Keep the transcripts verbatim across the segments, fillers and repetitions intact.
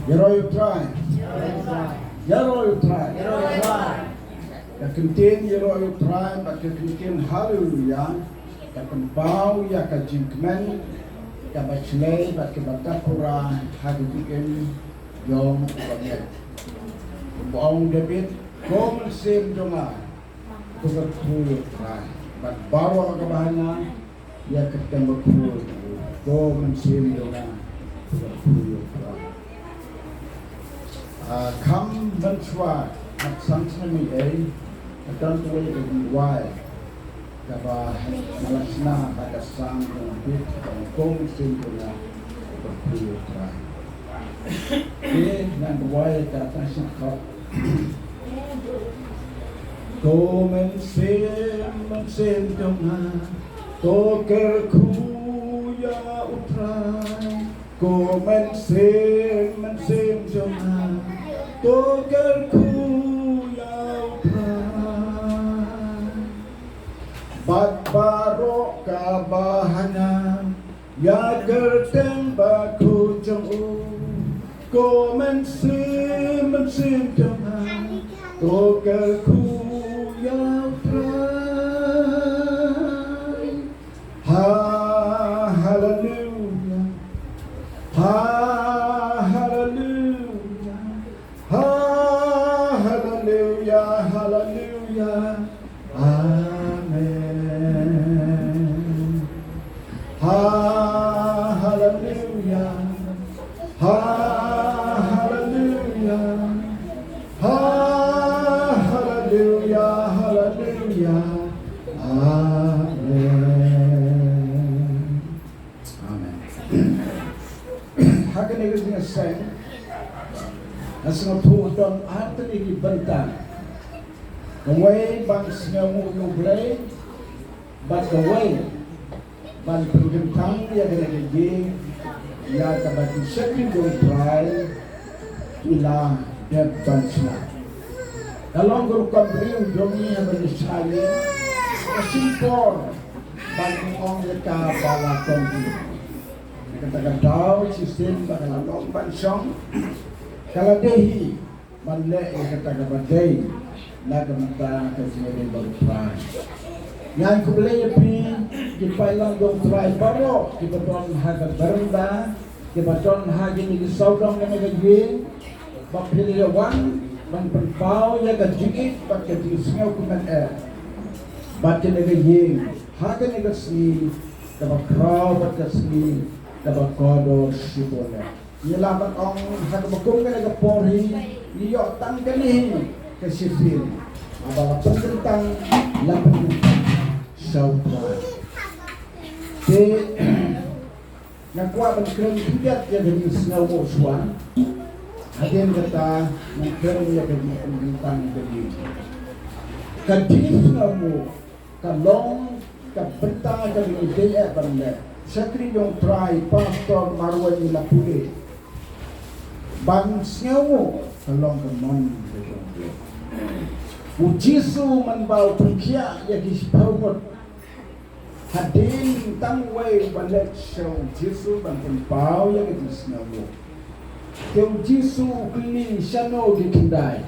Ïaroh ïa u Trai. Ïaroh ïa u Trai. Ka kyntien ïaroh ïa u Trai bad ka kyntien Haleluya ka pynpaw ïa ka jingkmen kaba shlei bad kaba dap pura ha ka jingim jong u bangeit. Kumba ong David, ko mynsiem jong nga, to kyrkhu ïa u Trai. Bad baroh kaba ha nga, ïa ka kyrteng bakhuid, ko mynsiem jong nga, to kyrkhu ïa u Trai. Ah, kham mynshuwa, ha ka Salm khyndai, ka don kawei ka jingduwai kaba nga la shna ha ka Salm jong David, kaba ong, ko mynsiem jong nga, to kyrkhu ïa u Trai. Te ngan duwai ka tang shi dkhot. Ko mynsiem, mynsiem jong nga, to kyrkhu ïa u Trai. Ko mynsiem, mynsiem jong nga, to kyrkhu ïa u Trai. Bad baroh kaba ha nga, ïa ka kyrteng bakhuid jong u. Ko mynsiem, mynsiem jong nga, to kyrkhu ïa u Trai. Ha, haleluya. Ha, haleluya. Ha, haleluya, haleluya. Amen. Ha, haleluya. Ha, haleluya. Ha, haleluya, haleluya. Amen. Amen. Ha kane ka jingïaseng, nga sngewthuh don ar tylli ki bynta. Kawei ban sngewnguh ïa U Blei, bad kawei ban pynkyntang ïa kane ka ïing, ïa kaba ki shakri jong U Trai ki la dep ban shna. Ka long ka rukom briew jong ngi haba ngi shna ïing, ka shim por ban ong ïa kaba la continue. Na kata ka daw shisien ba ka la long ban shong, ka la dei hi ban leh ïa kata kaba dei na ka bynta ka jingïadei bad U Trai. Ngan khublei ïa phi ki paidlang jong U Trai baroh kiba don ha ka bynta, kiba don ha kine ki sawdong kane ka ïing, ba phi la ïa wan ban pynpaw ïa ka jingïeit bad ka jingsngew kmen eh bad kane ka ïing ha kane ka sngi kaba khraw bad ka sngi kaba kordor shibun eh. Ngi lah ban ong ha kaba kum kane ka por hi, ngi ïoh tang kane hi ka shithi, haba la pynkyntang, la pynkyntang sha U Trai. Te nga kwah ban kren khyndiat ïa ka jingsngewnguh shuwa. Hadien kata ngan kren ïa ka jingpynkyntang ka jing. Ka jingsngewnguh ka long ka bynta kaba ngi dei eh ban leh. Shakri jong U Trai, Pastor Marwei ngi la pule, ban sngewnguh ka long ka mon ka jong U Blei. U Jisu mynba u pynkhiah ïa ki shiphew ngut, hadien tang uwei uba leit sha U Jisu ban pynpaw ïa ka jingsngewnguh. Te U Jisu u kylli, shano ki khyndai?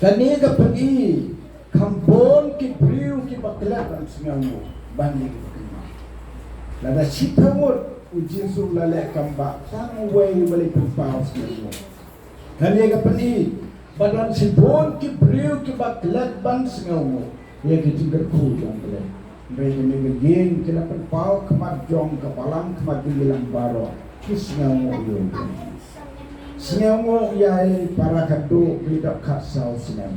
Kane ka pyni kham bun ki briew kiba klet ban sngewnguh ban ïa kiba kynmaw. Lada shiphew ngut U Jisu u la leh kam bah, tang uwei uba leit pynpaw sngewnguh. Kane ka pyni ba don shibun ki briew kiba klet ban sngewnguh ïa ki jingkyrkhu jong U Blei. Hynrei kane ka ïing ki la pynpaw khmat jong ka balang, khmat jong ngi lang baroh, ki sngewnguh ïa U Blei. Sngewnguh ïa i para khadduh ba i dap khatsaw snem.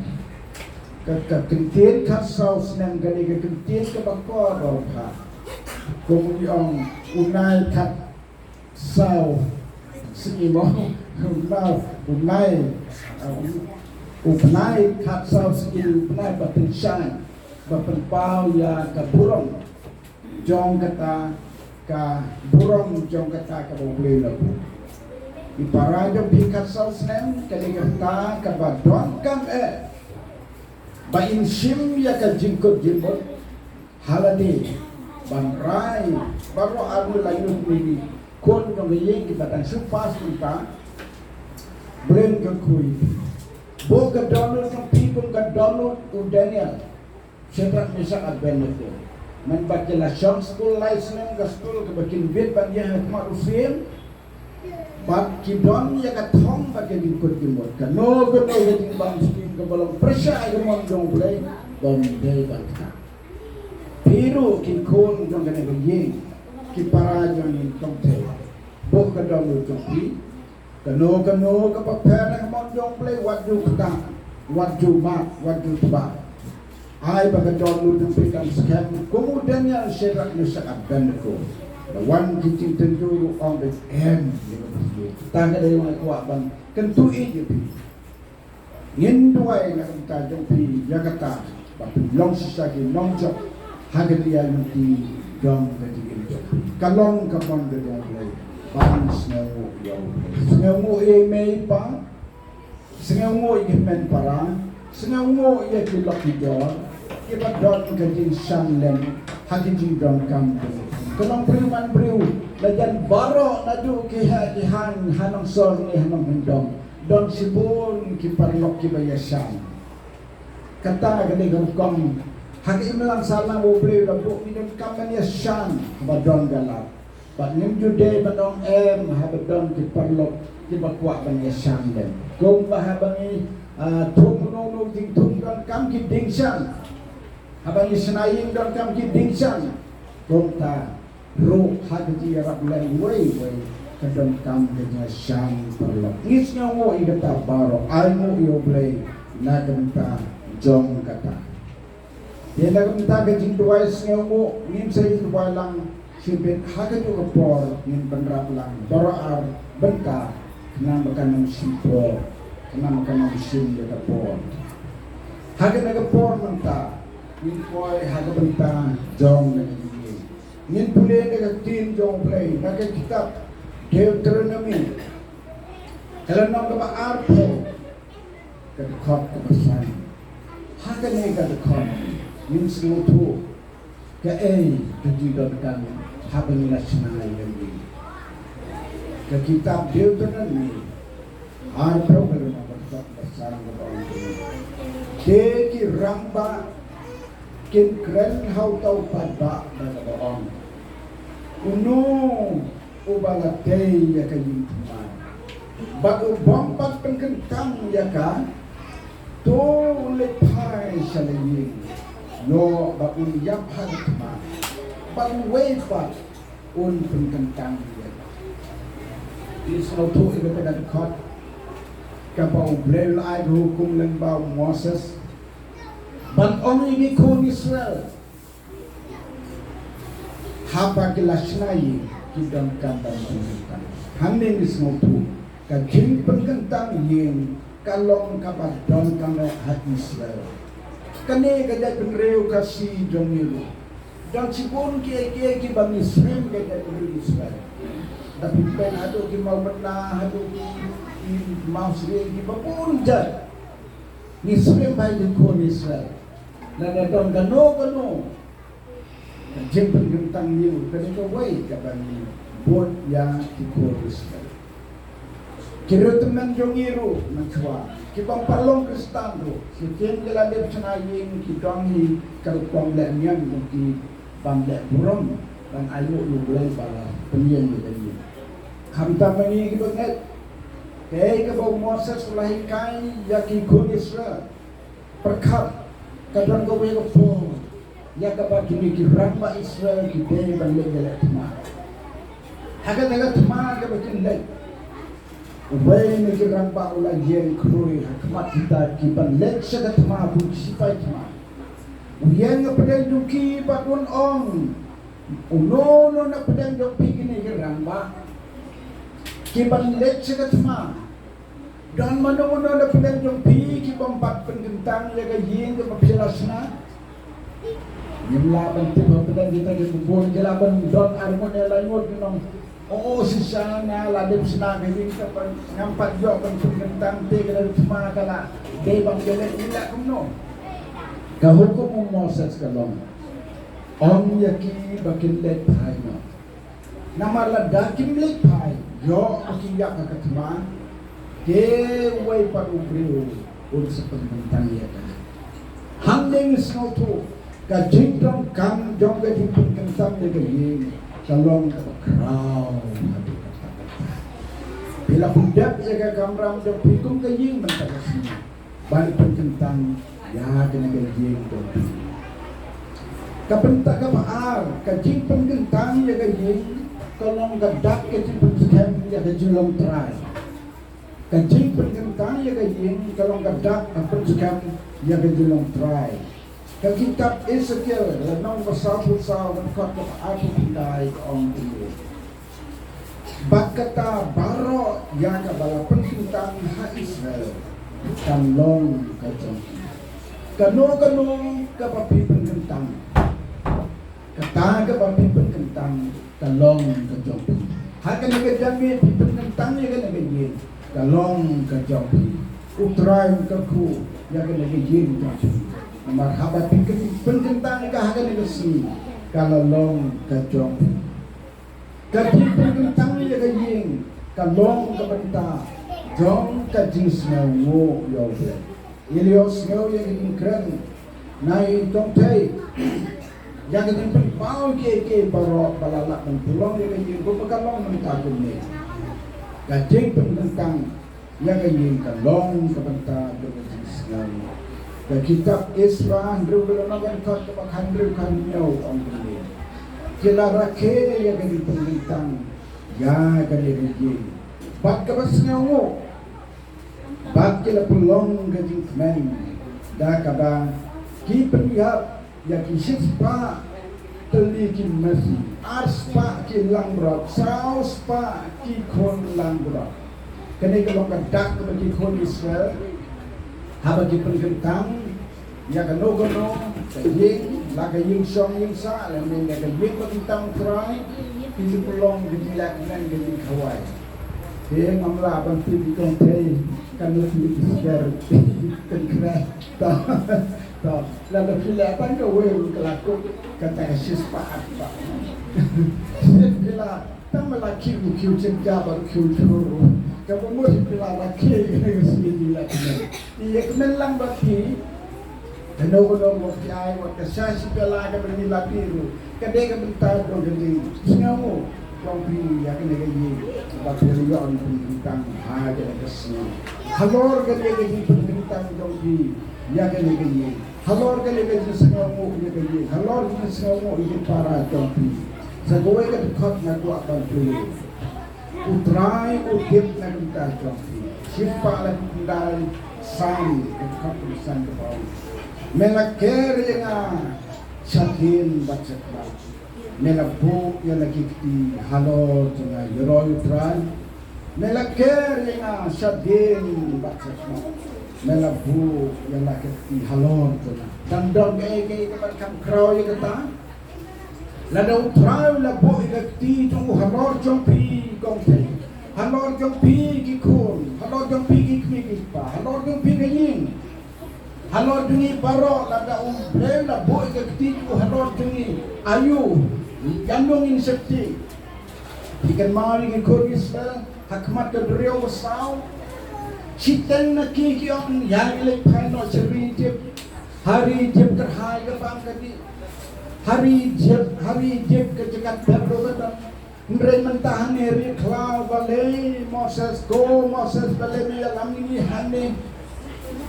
Ka, ka kyntien khatsaw snem kane ka kyntien kaba kordor bha. Kum i ong u nai khat saw sngi mo, u nai, u nai, uh, u, u bnai khatsaw sngi, u bnai ba pynshai, ba pynpaw ïa ka burom jong kata, ka burom jong kata kaba U Blei u la buh. I para jong phi khatsaw snem, kane ka bynta kaba donkam eh ba in shim ïa ka jingkut jingmut, ha lade ban rai baroh arngut laiphew ngut ki khun jong ka ïing kiba dang shu pass mynta, Bren ka kui. Bok ka download ka pi kum ka download u Daniel. Shadrach, Meshach, Abednego. Man ba ki la shong skul lai snem ka skul kaba kin bit ban ïa ha khmat u siem. Bad ki don ïa ka thong ba ki jingkut jingmut. Kano kano ka jingbam siem kaba long pyrshah ïa ka mon jong U Blei bym dei ban kah. Phi ruh ki khun jong kane ka ïing, ki para jong ngi tong te. Bok ka download jong phi. Kano kano kaba pher ha ka mon jong U Blei wat ju ktah, wat ju mad, wat ju tbah. Ai ba ka download jong phi kan skhem kum u Daniel, Shadrach, Meshach, Abednego. La wan ki jingtynjuh ruh ong ba em ïa ka phi. Tang ka dei wan kwah ban kyntu ïa phi. Ngin duwai na ka bynta jong phi ïa kata ba phin long shisha ki nongjop ha ka jingïaid lynti jong ka jingim jong phi. Ka long ka mon ka jong U Blei ban sngewnguh ïa U Blei. Sngewnguh ïa i mei i pa, sngewnguh ïa ki hynmen para, sngewnguh ïa ki lok ki jor kiba don ka jingshan lem ha ki jingdonkam jong u. Ka long briew man briew, la jan baroh naduh ki ha ki hang ha nongsor ne ha nonghyndong. Don shibun ki paralok kiba ïashan. Kata ka dei ka rukom ha ka imlang sahlang U Blei u la buh ngi donkam ban ïashan haba don ka lad. Bad ngim ju dei ban ong em haba don ki paralok kiba kwah ban ïashan lem. Kumba haba ngi, ah, thung uno uno u jingthung donkam ki dieng shan. Haba ngi shna ïing donkam ki dieng shan. Kumta ruh ha ka jingïarap lem uwei uwei ka donkam ka jingïashan paralok. Ngi sngewnguh ïa kata baroh, ainguh ïa U Blei na ka bynta jong kata. Te na ka bynta ka jingduwai sngewnguh ngin sa ïa duwai lang shibit ha kajuh ka por, ngin pynrap lang baroh ar bynta khnang ba kan ym shim por, khnang ba kan ym shim ïa ka por. Ha kane ka por mynta ngin poi ha ka bynta jong kane ka jingim. Ngin pule na ka ktien jong U Blei na ka kitab Deuteronomi, ka lynnong kaba arphew, ka dkhot kaba san. Ha kane ka dkhot ngin sngewthuh kaei ka jingdonkam haba ngi la shna ïa ngi. Ka kitab Deuteronomi arphew, ka lynnong kaba san, kaba ong kumne: Te ki rangbah kin kren ha uta u paidbah da kaba ong, uno uba la tei ïa ka ïing thymmai bad u bym pat pynkyntang ïa ka, to un leit phai sha la ïing, ïoh ba un ïap ha ka thma, bad uwei pat un pynkyntang ïa ka. Ngi sngewthuh ïa kata ka dkhot kaba U Blei u la ai ka hukum lyngba u Moses ban ong ïa ki khun Israel, haba ki la shna ïing ki donkam ban pynkyntang. Hangne ngi sngewthuh ka jingpynkyntang ïing ka long kaba donkam ha Israel. Kane ka jaitbynriew Khasi jong ngi ruh, don shibun kiei kiei kiba ngi shem ka jaitbynriew Israel. Da phi peit haduh ki Mawmynna, haduh ki Mawsynrai, kiba bun jait ngi shem ba ki khun Israel. Lada don kano kano ka jingpynkyntang ïing, kane kawei kaba ngi bud ïa ki khun Israel. Ki riewtymmen jong ngi ruh mynshuwa, ki bym pat long Khristan ruh, shisien ki la dep shna ïing, ki don hi ka rukom leh niam jong ki ban leh burom, ban ainguh ïa U Blei ba la pynïeng ïa ngi. Khamtam ma ngi kiba ngeit, kaei kaba u Moses u la hikai ïa ki khun Israel. Pyrkhat, ka don kawei ka por ïa kaba kine ki rangbah Israel ki dei ban leit ïaleh thma. Ha kata ka thma kaba kin leit, uwei na ki rangbah u la ïeng khrui ha khmat kita ki ban leit sha ka thma, bun ki sipai thma. U ïeng hapdeng jong ki bad un ong, uno uno na pdeng jong phi kine ki rangbah ki ban leit sha ka thma, don mano mano na pdeng jong phi ki bym pat pynkyntang ïa ka ïing kaba phi la shna? Ngim lah ban tip, hapdeng kita ki bun ki lah ban don ar ngut ne lai ngut ki ong, o, shisha nga la dep shna ka ïing kaba ngam pat ïoh ban pynkyntang, te ka thma ka la dei ban ïaleh, ngi lah kumno? Ka hukum u Moses ka long, ong ïa ki ba kin leit phai noh. Namar lada kim leit phai, ïoh ba kin ïap ha ka thma, Te uwei pat u briew un sa pynkyntang ïa ka. Hangne ngi sngewthuh ka jingdonkam jong ka jingpynkyntang ïa ka ïing ka long kaba khraw haduh katta katta. Phi la pyndep ïa ka kamram jong phi kum ka ïing mynta ka sngi ban pynkyntang ïa kane ka ïing jong phi. Ka bynta kaba ar, ka jingpynkyntang ïa ka ïing ka long ka dak ka jingpynskhem ïa ka jinglong trai. Ka jingpynkyntang ïa ka ïing ka long ka dak ka pynskhem ïa ka jinglong trai. Ka kitab Esekiel lynnong ba sawphew saw, dkhot kaba arphew khyndai ka ong kumne: Bad kata baroh ïa kaba la pynkyntang ha Israel kan long ka jong ki. Kano kano kaba phi pynkyntang, kata kaba phi pynkyntang ka long ka jong phi. Ha kane ka janmiet phi pynkyntang ïa kane ka ïing, ka long ka jong phi. U Trai un kyrkhu ïa kane ka ïing jong phi. Namar haba phi pynkyntang ïa ka ha kane ka sngi, ka la long ka jong phi. Ka jingpynkyntang ïa ka ïing ka long ka bynta jong ka jingsngewnguh ïa U Blei. Ngi la ïohsngew ïa ka jingkren na i Kong Thei ïa ka jingpynpaw kiei kiei baroh ba la lah ban pynlong ïa ka ïing kumba ka long mynta kumne. Ka jingpynkyntang ïa ka ïing ka long ka bynta jong ka jingsngew. Ka kitab Ezra hynriew, ka lynnong, ka dkhot kaba hynriew, ka hynñiew ong kumne: Ki la rakhe ïa ka jingpynkyntang ïa kane ka ïing bad kaba sngewnguh, bad ki la pynlong ka jingkmen da kaba ki pynïap ïa ki shispah tylli ki masi, arspah ki langbrot, sawspah ki khun langbrot. Kane ka long ka dak kaba ki khun Israel haba ki pynkyntang ïa kano kano ka ïing, la ka ïing shong ïing sah, lane ïa ka ïing ba kyntang U Trai, ki ju pynlong ka jinglehkmen, ka jingkhawai. Te ngam lah ban tip i Kong Thei, kan leit ïa ki sper, kan khreh. To, to, lada phi leh tang kawei ruh ka la kup kata ka shispah arspah. Shisien phi la tang ba la khiew, khiew jingkha bad khiew jhur ruh. Kaba mut phi la rakhe ïa ka sngi jong la kmen. Ïa kmen lang bad phi. Kano kano ba phi ai wat ka sha shi pela kaba ngi la dih ruh, ka dei ka bynta jong ka jingsngewnguh jong phi ïa kane ka ïing ba phi la ïoh pynkyntang ha kane ka sngi. Halor kane ka jingpynkyntang jong phi ïa kane ka ïing, halor kane ka jingsngewnguh ïa ka ïing, halor ka jingsngewnguh ïa ki para jong phi, sa kawei ka dkhot nga kwah ban pule. U Trai u tip na ka bynta jong phi. Shiphang la ki khyndai, san, ka dkhot kaba san ka ong: Me la ker ïa nga shadien bad shakhmat. Me la buh ïa la ki kti halor jong nga, ïaroh ïa U Trai. Me la ker ïa nga shadien bad shakhmat. Me la buh ïa la ki kti halor jong nga. Dang don kaei kaei kaba kham khraw ïa kata? Lada U Trai u la buh ïa ka kti jong u halor jong phi Kong Thei, halor jong phi ki khun, halor jong phi ki kmie ki kpa, halor jong phi ka ïing, halor jong ngi baroh, lada U Blei u la buh ïa ka kti jong u halor jong ngi, aïu, ïano ngin sngewthuh? Phi kynmaw ïa ki khun Israel ha khmat ka duriaw basaw. Shiteng na ki ki ong, ïa ngi leit phai noh sha ri Ijipt. Ha ri Ijipt kyrhai ka bam ka dih. Ha ri Ijipt, ha ri Ijipt ka jaka dep ruh ka don. Hynrei mynta hangne ri khlaw, balei Moses, ko Moses, balei me ïalam ïa ngi hangne?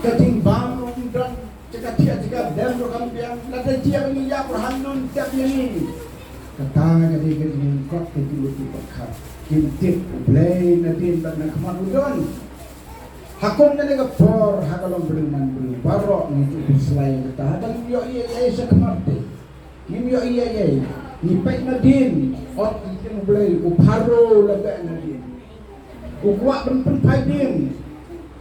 Ka jingbam ruh ym don. Jaka thiah jaka dem ruh kam biang, lada jia ba ngi ïap ruh hangno kin tep ïa ngi? Kata ka dei ka jingkot ka jingmut jingpyrkhat. Kim tip U Blei nadien bad na khmat u don. Ha kum kane ka por, ha ka longbriew manbriew, baroh ngi ju khuslai kata. Haba ngim ïoh ei ei sha khmat te, ngim ïoh ei ei. Ngi peit nadien, ot ka ktien U Blei, u Pharaoh la beh nadien. U kwah ban pynphai dien.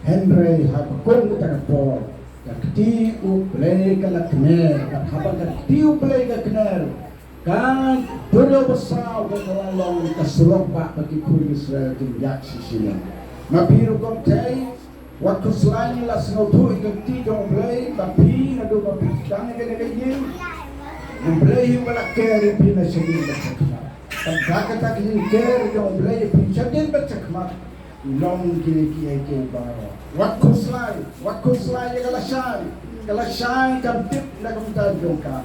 Hynrei ha ka kum kata ka por, ka kti U Blei ka la kner, bad haba ka kti U Blei ka kner, ka duriaw basaw ka la long ka surok ba ki khun Israel kin ïaid shisha. Ma phi ruh Kong Thei, wat khuslai, ngi la sngewthuh ïa ka kti jong U Blei, ba phi naduh ba phi sdang ïa kane ka ïing, U Blei hi uba la ker ïa phi na shadien bad shakhmat. Bad da kata ka jingker jong U Blei ïa phi shadien bad shakhmat, Long kine kiei kiei baroh. Wat khuslai, wat khuslai ïa ka lashai. Ka lashai kam tip na ka bynta jong ka.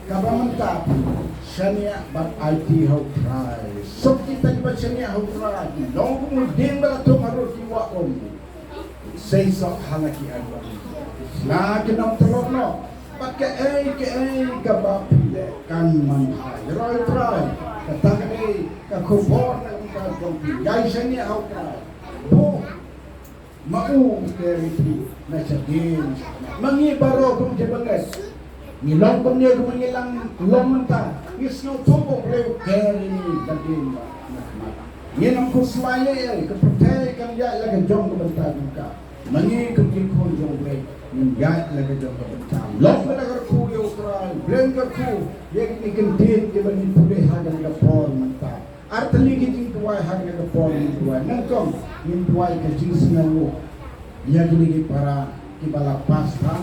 Kaba mynta phi shaniah bad aiti ha U Trai. Sop kita kiba shaniah ha U Trai. Long kum u dieng ba la thung harud ki wah um. Sei sop ha la ki arwah. Na ki nongtlot noh. Bad kaei kaei kaba phi leh kan manbha ïa U Trai. Kata ka dei ka khubor na ka bynta jong phi. Ïai shaniah ha U Trai. Buh ma u u ker ïa phi na shadien. Ma ngi baroh kum ki bangeit, ngi long kumne kumba ngi long mynta. Ngi sngewthuh ba U Blei u ker ïa ngi hadien ba na khmat. Ngin ym khuslai ei ei, ka pyrthei kan ïaid la ka jong ka bynta jong ka. Ma ngi kum ki khun jong U Blei ngin ïaid la ka jong ka bynta. Long ka da kyrkhu ïa U Trai, U Blei un kyrkhu ïa kine ki ktien kiba ngin pule ha kane ka por mynta. Ar tylli ki jingduwai ha kane ka por ngin duwai. Nyngkong ngin duwai ka jingsngewnguh ïa kine ki para kiba la pass bha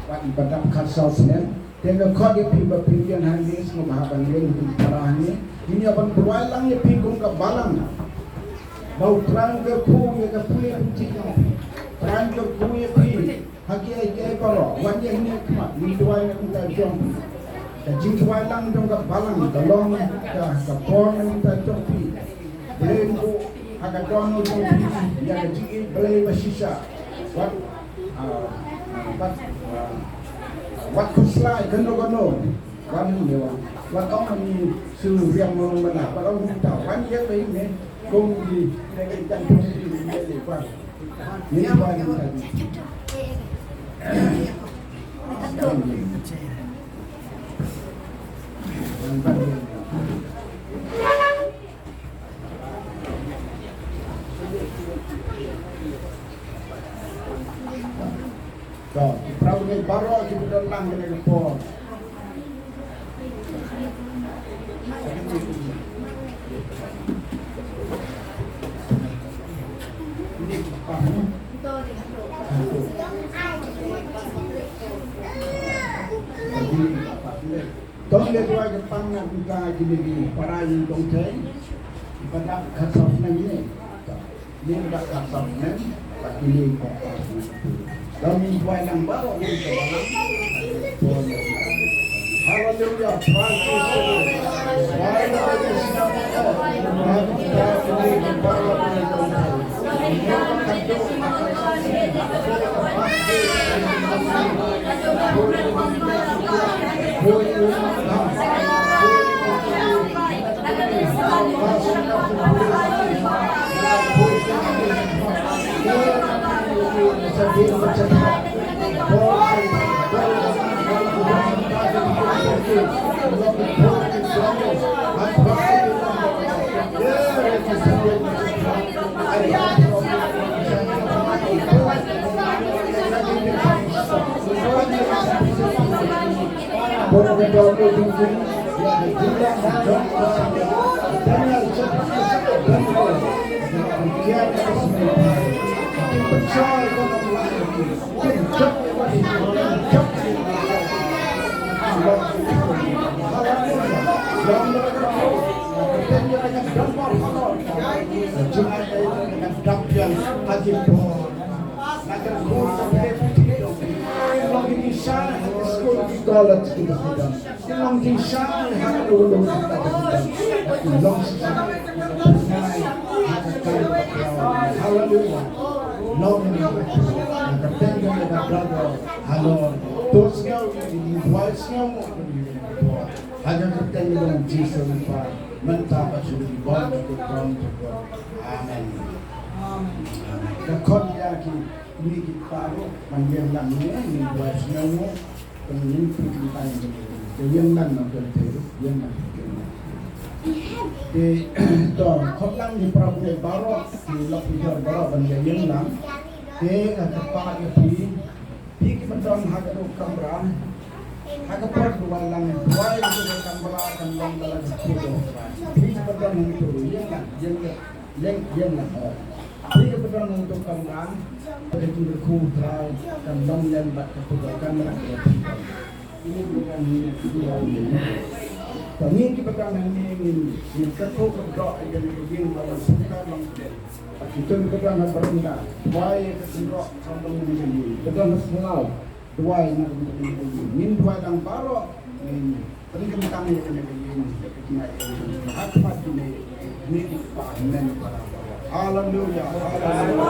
bad kiba dap khatsaw snem. Te nga khot ïa phi ba phin ïeng hangne sngewbha ban ïeng, ki para hangne. Ngin ïa ban duwai lang ïa phi kum ka balang. Ba U Trai un kyrkhu ïa ka pule pynthikna. Trai un kyrkhu ïa phi. Ha kiei kiei baroh, wan ïa kane khmat, ngin duwai na ka bynta jong phi. Ka jingduwai lang jong ka balang, ka long ka, ka por na ka bynta jong phi. Blei un buh ha ka dohnud jong phi ïa ka jingïeit Blei ba shisha. Wat, ah, ah, wat, ah, wat khuslai kano kano. Wan ïa wan. Wat ong ngi shu riam mo mana. Wat ong ngi ta wan ïa ka ïing ne. Kong di ne ka jang phi ne wan. To, ki para bangeit baroh kiba don lang kane ka por. To ngin duwai kyrpang na ka bynta kine ki para ïing tong thei kiba dap khatsaw snem ne. Ïa ka dak ka sap ne, ka kini ko ka sap ne. Kami buai nang baroh ïa ka balang. Haleluya, praise the Lord. Buai nang baroh ïa ka balang. Haleluya. Long ni ka kyrteng ka brother. Halor. To sngew ni, ni buai sngew mo ni. Ha ka kyrteng jong Jisu Khrist. Mynta bad shuh ki bym, ki bym, ki bym. Amen. Amen. Ka khot ïa ki, ni ki baroh ban ïeng lang ne, ni buai sngew mo. Pynlynti ki tai ki. Te ïeng lang na ka kyrteng, ïeng lang. Te to khot lang ki para bangeit baroh, ki lok ki jor baroh ban ïeng lang. Te nga kyrpad ïa phi, phi kiba don ha ka kamra, ha ka por duwai lang, duwai ha ka kamra kan long da la ka phi do. Phi kiba don ha ka ïeng lang, ïeng lang, ïeng, ïeng lang. Phi kiba don ha ka kamra, ka jingkyrkhu Trai kan long lem bad ka phi do kamra. Ini bukan ini, ini bukan ini. Kami kiba don hangne ngin, ngin kyrkhu kyrdoh ïa kane ka ïing ba long sukar long. Tun ka dang ha baranda, duwai ka kynroh, ka dang ha ïing, ka dang ha salaw, duwai na ka bynta ka ïing. Ngin duwai dang baroh, ngin pynkyntang ïa kane ka ïing, ïa ka jingïaid ïing. Ha khmat jong me, me ki kpa, men para baroh. Haleluya, haleluya.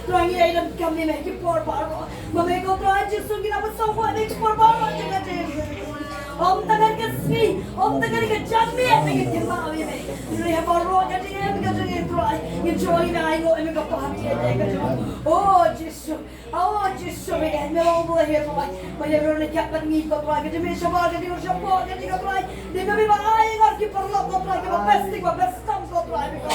Trai ngi ai donkam ïa me ha ki por baroh. Ma me ko Trai Jisu ngi la pynsawa ïa me ha ki por baroh jong ka Jisu. Ym tang ha ka sngi, ym tang ha ka janmiet ngi kynmaw ïa me. Hynrei ha baroh ka jingim ka jong ngi Trai, ngi ju ïa me ainguh ïa me ko Pa ha ïa ka jong. O Jisu, o Jisu me, me long U Blei hi Trai. Ma ïa ruh ngi kyrpad ngi ko Trai, ka jingmih shabar ka jingmih shabar ka jong ko Trai. Dei ma me ba ai ngi ki paralok ko Trai kiba best, kiba best kam ko Trai me ko.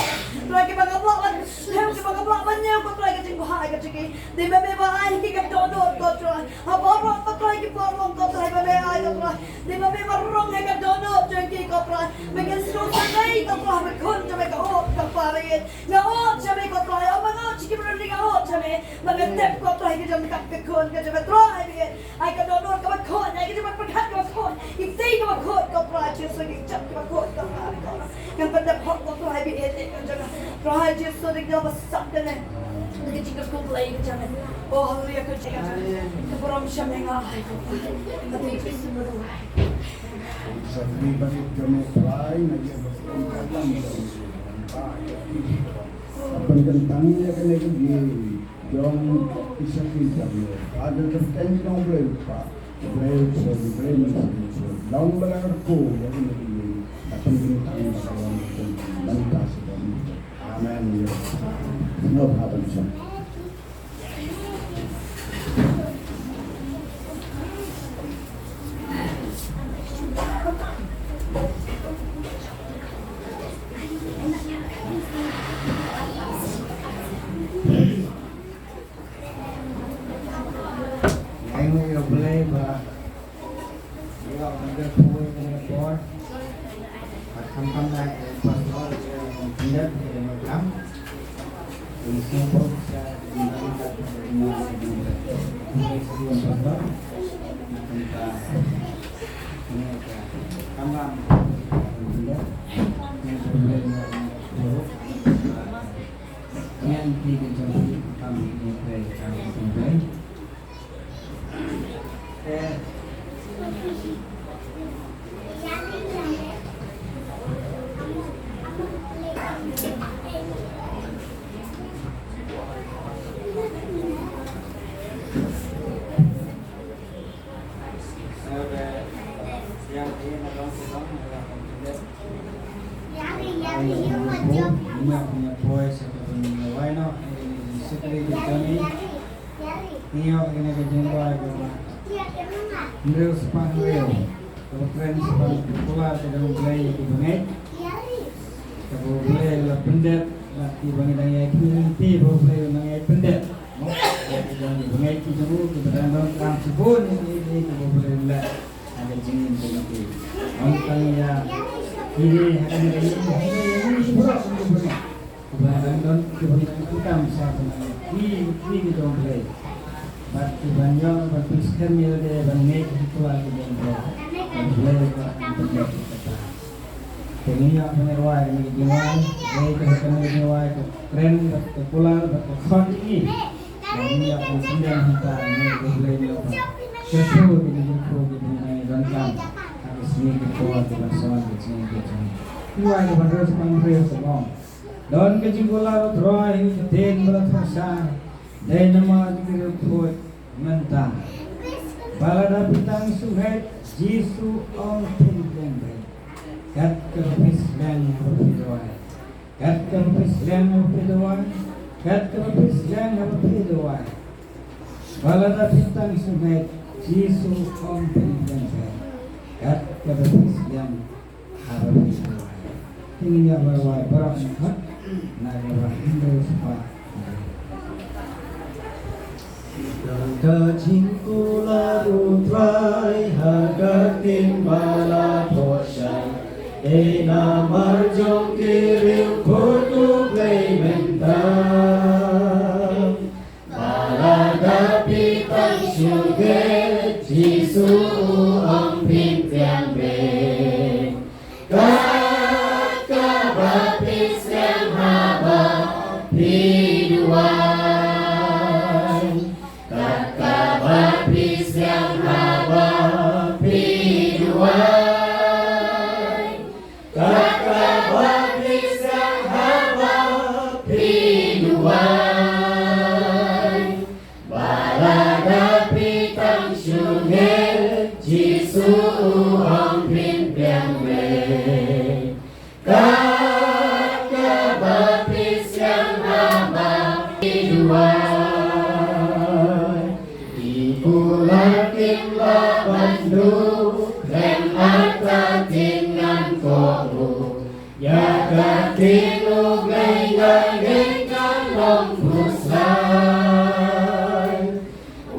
Trai kiba ngam lah ban Hynrei kiba ngam lah ban ñiew ko Trai ka jingbha ka jong ki. Dei ma me ba ai ki ka dohnud ko Trai. Ha baroh ko Trai ki paralok ko Trai ba me ai ko Trai. Dei ma me ba rong ha ka dohnud jong ki ko Trai. Me kin sngewsynei ko Trai, me khun jong me ka ot ka Pa ba ïeit. Nga ot sha me ko Trai, ym ba nga ot sha ki briew, nga ot sha me. Ba me tip ko Trai ka jingkap ka khun ka jong me Trai ba ïeit. Ai ka dohnud kaba khuid, ai ka jingpyrkhat kaba khuid, ki kti kiba khuid ko Trai Jisu, ki kjat kiba khuid ko Trai. Ngan pyndep hok ko Trai ba ïeit ka jong nga. Trai Jisu, dei ka ba sah kane. Dei ka jingkyrkhu Blei ka jong nga. Oh haleluya ka jong nga. Ka burom sha me nga ai ko Trai. Ka dei Jisu ba duwai. Sa kri ba ïeit jong me Trai, na ïa ba sah ka jong nga. Pynkyntang ïa kane ka ïing. Jong i sakhi jong me. Ada terkeng jong Blei Kpa, Blei Khun, Blei Mynsiem Bakhuid. Long ba la kyrkhu ïa kane ka ïing. Ka pynkyntang ba ka long ka mynta sa ka mynsiem. Amen. Sngewbha ban shong. Ai ngi ïa Blei ba ïa ka dei poi ka dei por. Ba khamtam na ka dei por. Ngi ïoh ïa kane ka jingrwai kaba hynriew spah hynriew, kaba kren shaphang ka kular ka jong U Blei ïa ki bangeit. Kaba U Blei u la pyndep bad kiba ngi dang ïai kynmaw ba U Blei u nang ïai pyndep, mo, ïa ki jong ki bangeit ki jong u kiba dang donkam shibun ïa ki, ïa ki, kaba U Blei u leh ha ka jingim ka jong ki. Ym tang ïa kine, ha kane ka ïing, ha kane ka ïing baroh ki bangeit. Kiba dang don, kiba dang donkam sha ka nang ki, ki, ki jong U Blei. Bad kiba ïoh ban pynskhem ïa lade ban ngeit ha ki kular ki jong U Blei. Ban U Blei u la pyndep ïa kata. Te ngi ïoh ban rwai kane ka jingrwai, dei kane ka jingrwai ka kren bad ka kular bad ka khot ïa ngi. Ngi ïoh ban pyndem hangta, ngi ïoh ban pyndem hangta. Shuh shuh ki jingkyrkhu kiba ngi donkam ha ka sngi ka por kaba sdang ka sngi ka jong ngi. Rwai kaba hynriew spah hynriew ka ong. Don ka jingkular, U Trai, ha ki ktien ba la thoh shai, dei namar jong ki riewkhuid mynta. Ba lada phi tang shu ngeit, Jisu u ong phin pdiang beit. Kat kaba phi slem haba phi duwai. Kat kaba phi slem haba phi duwai. Kat kaba phi slem haba phi duwai. Ba lada phi tang shu ngeit, Jisu u ong phin pdiang beit. Kat kaba phi slem haba phi duwai. Te ngin ïa rwai baroh ngi khot na kaba hynriew spah. Don ka jingkular, U Trai, ha ka ktien ba la thoh shai, dei namar jong ki riewkhuid U Blei mynta. Ba lada phi tang shu ngeit, Jisu u ong phin pdiang beit. Kat kaba phi slem haba phi duwai. Kat kaba phi slem haba phi duwai. Kat kaba phi slem haba phi duwai. Ba lada phi tang shu ngeit, Jisu u ong phin pdiang beit. Kat kaba phi slem haba phi duwai. Ki kular kim lah ban duh khlem artatien, ngan kohnguh ïa ka ktien U Blei, nga ngeit kan long khuslai.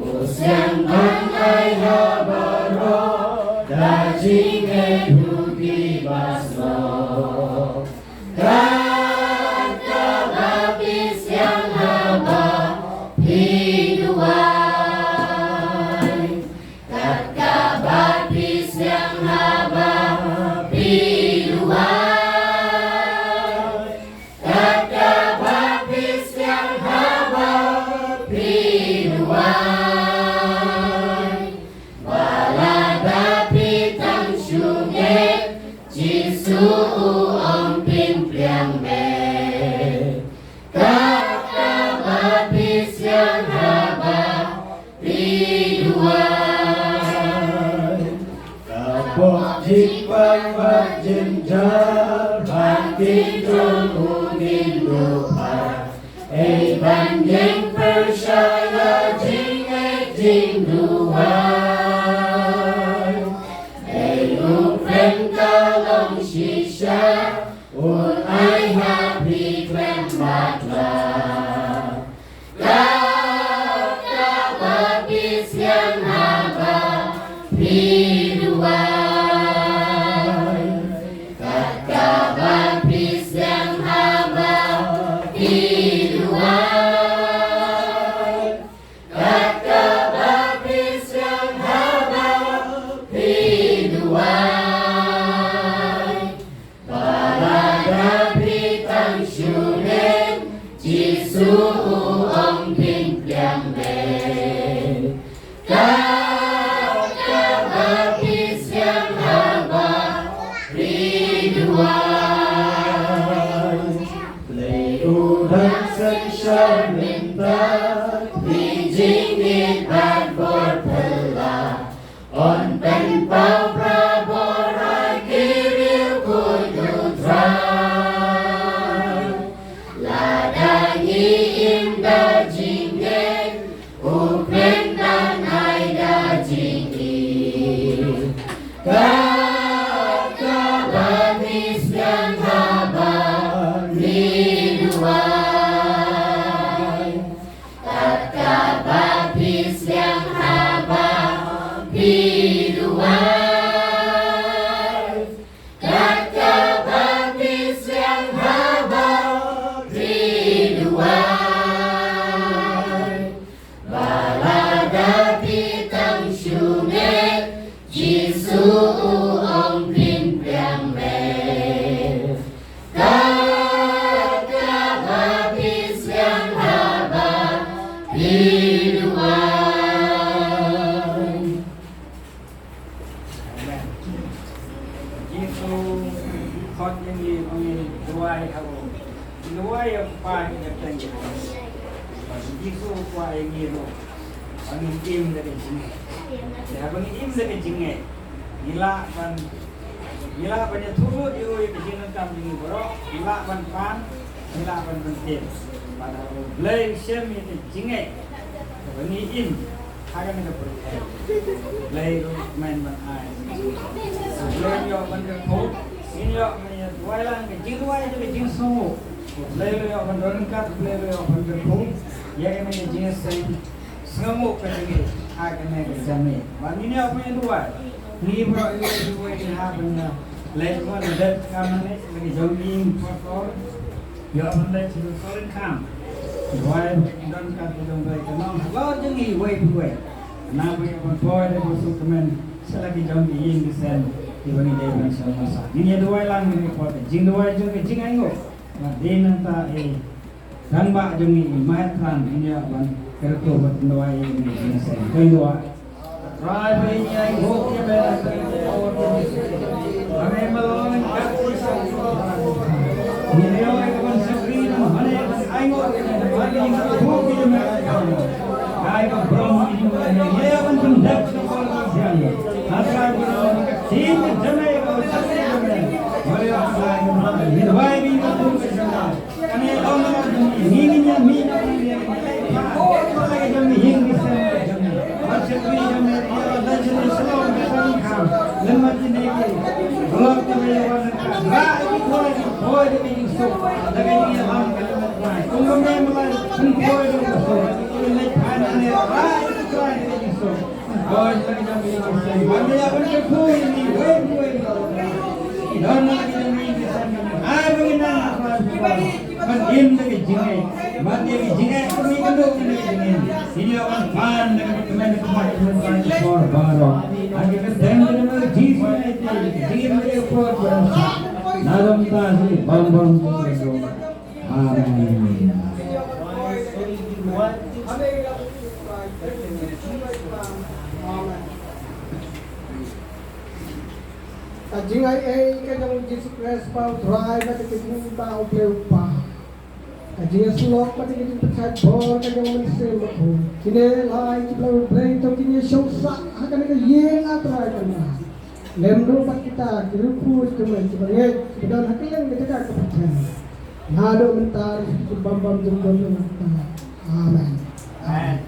U sngewbha ban ai ha baroh da jingngeit u kiba snoh. Kat kaba phi slem haba phi duwai. Kat kaba phi slem haba phi duwai. Kat kaba phi slem haba phi duwai. Ba lada phi tang shu ngeit, Jisu u ong phin pdiang beit. Kat kaba phi slem haba phi duwai. Ka bok jingpang bad jynjar ha ki jong u ngin duwai. Ei ban ïeng pyrshah ïa jingngeit jingduwai. Ei u kren ka long shisha, un ai ha phi khlem bad la. Kat kaba phi slem haba phi duwai. Kat kaba phi slem haba Jesu u ong phin pdiang lei. Katta ba phi sliang haba phi duwai. Blei u dang synshar mynta, phi jingngeit bad bor phylla. Yn pynpaw barabor ïa ki riewkhuid U Trai. Lada ngi im da jingngeit, U kren ban ai da jingim. Katta ba phi sliang haba phi duwai. Katta ba phi sliang haba phi duwai. Katta ba phi sliang haba phi duwai. Ba lada phi tang shu ngeit, Jisu u ong phin pdiang lei. Katta ba phi sliang haba phi duwai. Amen. Jisu khot ïa ngi, ong ïa ngi duwai ha u. Duwai ïa u Kpa ïa ka kyrteng jong u. Jisu u kwah ïa ngi ruh ba ngin im da ka jingngeit. Ïa, ba ngin im da ka jingngeit, ngi lah ban, ngi lah ban ïathuh lut ïa u ïa ka jingdonkam jong ngi baroh, ngi lah ban pan, ngi lah ban pyntip. Bad haba U Blei u shem ïa ka jingngeit, ba ngi im ha kane ka pyrthei, U Blei u kmen ban ai. U Blei u ïoh ban kyrkhu, ngin ïoh ban ïa duwai lang ka jingduwai jong ka jingsngewnguh. U Blei u ïoh ban don ryngkat, U Blei u ïoh ban kyrkhu ïa kane ka jingïaseng. Sngewnguh ka jingngeit ha kane ka janmiet. Ba ngin ïa pynduwai. Ngi baroh ïa pynduwai ngi hap ban ïa leit ban leit kam ne la ka jong ngi por por. Ïa ban leit sha ka sorin kam. Duwai ba ka jingdonkam ka jong U Blei ka long halor jong ngi uwei pa uwei. Naba ïa ban poi da ka suk kmen sha la ka jong ki ïing ki sem kiba ngi dei ban sngewsih. Ngin ïa duwai lang ngi por ka jingduwai jong ka jingainguh. Ba dei nangta i Rangbah jong ngi, i Mahettran, in ïa ban kyrkhu bad pynduwai ïa ngi, in ïa seng. Kan duwai. Trai ba ngi ïa ïoh ïa me. Ba me malon kat. Ngi ïa ïoh ïa ka ban shakri na ma hane ban ainguh ïa me. Ba ngi kyrkhu ïa me. Ai ka brom ïa me. Ngi ïa ban pyndep na ka ban siang. Trai ba ngi ïa ïoh ïa ka tim ka jame ka ban shakri ïa me. Ba ïa ka ban ngi duwai ngi kyrkhu ïa me. Kane long na jong ngi, ngi ngi ñiam hi na jong ngi, ngi leit phai. Ko la jong ngi, ïing ki sem jong ngi. Ba shakri jong ngi, ïa la jong ngi shalom, ka shalom kham. Lem ma jong ngi ki. Lok ka ba ïa wan ka. Ba ki khoi, ki khoi da ka jingsuk. Da ka jingïalam ka lem ma jong ngi. Kum ba me ma la, kum khoi da ka suk. Ki leit phai na ne, ba ki khoi da ka jingsuk. Oi, la ka jong ngi ki seng. Ban ïa ban kyrkhu ïa ngi, wei, wei. Don la ka jong ngi ki seng. Ai, ba ngi nang, ban im da ka jingngeit. Ban ïa ka jingngeit, ba ngi kynduh da ka jingngeit. Ngi ïa ban pan da ka kmen da ka kmen da ka por baroh. Ha ka kyrteng jong u Jisu ngi ïa ka jingim da ka por baroh. Na dong ta shi bam bam. Amen. Ka jingai ei ka jong u Jisu Khrist ba u Trai bad ka jingim ba u Blei u Kpa. Ka jingïasyllok bad ka jingpynshai bor ka jong u Mynsiem Bakhuid. Kine lai ki Blei u Blei to kine shong sah ha kane ka ïing A Trai kane. Lem ruh bad kita ki riewkhuid ki mei kiba ngeit kiba don ha kylleng ka jaka ka pyrthei. Naduh mynta ruh ki bym bam jingdon na mynta. Amen. Amen.